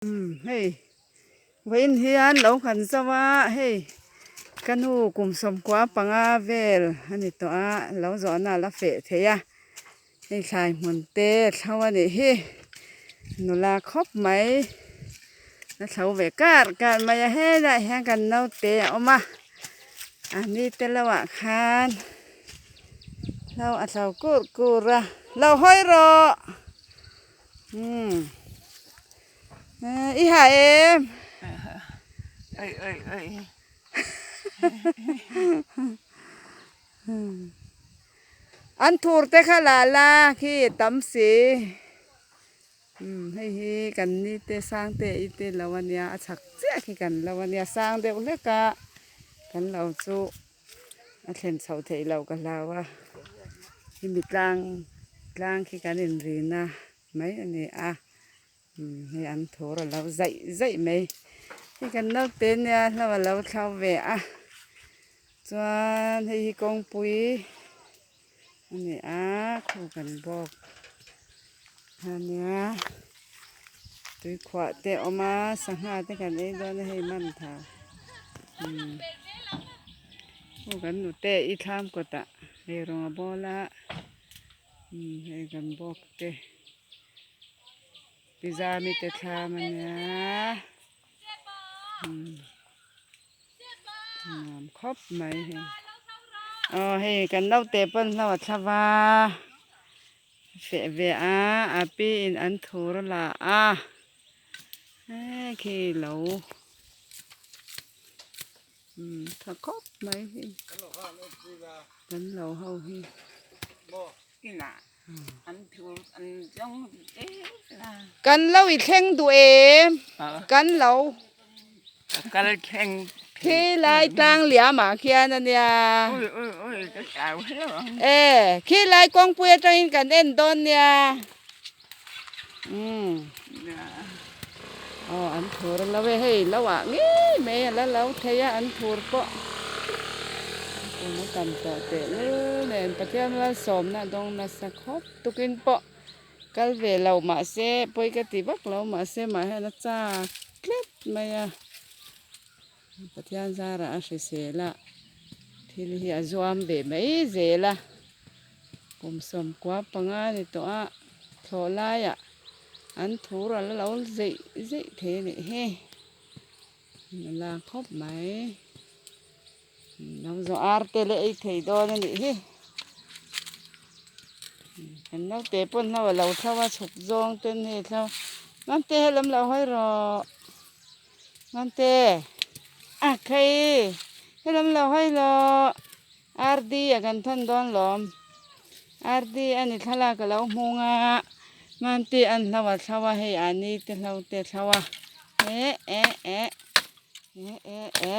Umm hei vawiin hian lo kan zo a hei ka nu kum sawmkua panga vel a ni tawh a lo zawhna a la feh thei a hei thlai hmun te a thlo a nih hi nula khawp mai a thlo ve kar kar mai a helaiah hian kan naute a awm a a ni te lo ah khan hlo a thlo kur kur a lo hawi rawh. Umm i ha em? Oi oi oi. An thur te kha la la khi tam si. Umm hei hi kan ni te sang te i te lo ania a chhak chiah khi kan lo ania sang deuh hlek a kan lo chu a thlen chhoh theih loh ka hlau a hemi tlang tlang khi kan inrin a mai a ni a umm hei an thur a lo zaih zaih mai hei kan naute nia hlo a lo thlo ve a chuan hei hi kawngpui a ni a khu kan bawk a nia tuikhuah te a awm a sangha te kan ei dawn a hei man tha umm khu kan nute i thlam kawtah hei rawng a bawl a umm hei kan bawk te pizza mi te thlam a nia umm nuam khawp mai hei aw hei kan naute pawn hlo a thla va feh ve a a pi in an thur a la a he khi lo umm tha khawp mai hei kan lo ho hi. Kan lo i thleng duh em? Kan lo. Kal thleng. Khi lai tlang liam ah khian a nia. Ui ui ui ka chau hle ang. E khi lai kawngpui atangin kan en dawn nia. Umm. Aw an thur a lo e hei lo ah ngei mai a la lo thei a an thur pawh kum a tam tawh teh lul nen Pathian malsawmna a dawng nasa khawp tukin pawh kal ve lo mahse pawi ka ti vak lo mahse mah hian a chak tlat mai a Pathian zarah a hrisel a thil hi a zuam ve mai zel a kum sawmkua panga ni tawh a thlawh laiah. An thur a la lo zeih zeih thei a nih hi nula khawp mai lo zawh ar te leh ei thei dawn a nih hi kan naute pawn hlo a lo thlo a chhuk zawng ten hei thlo Mante helam lo hawi rawh Mante a khai helam lo hawi rawh RD a kan thawn dawn lawm. RD a ni thlalak a lo hmung a, Manti an hlo a thlo a, hei a ni te hlo te thlo a, eh eh eh eh eh eh.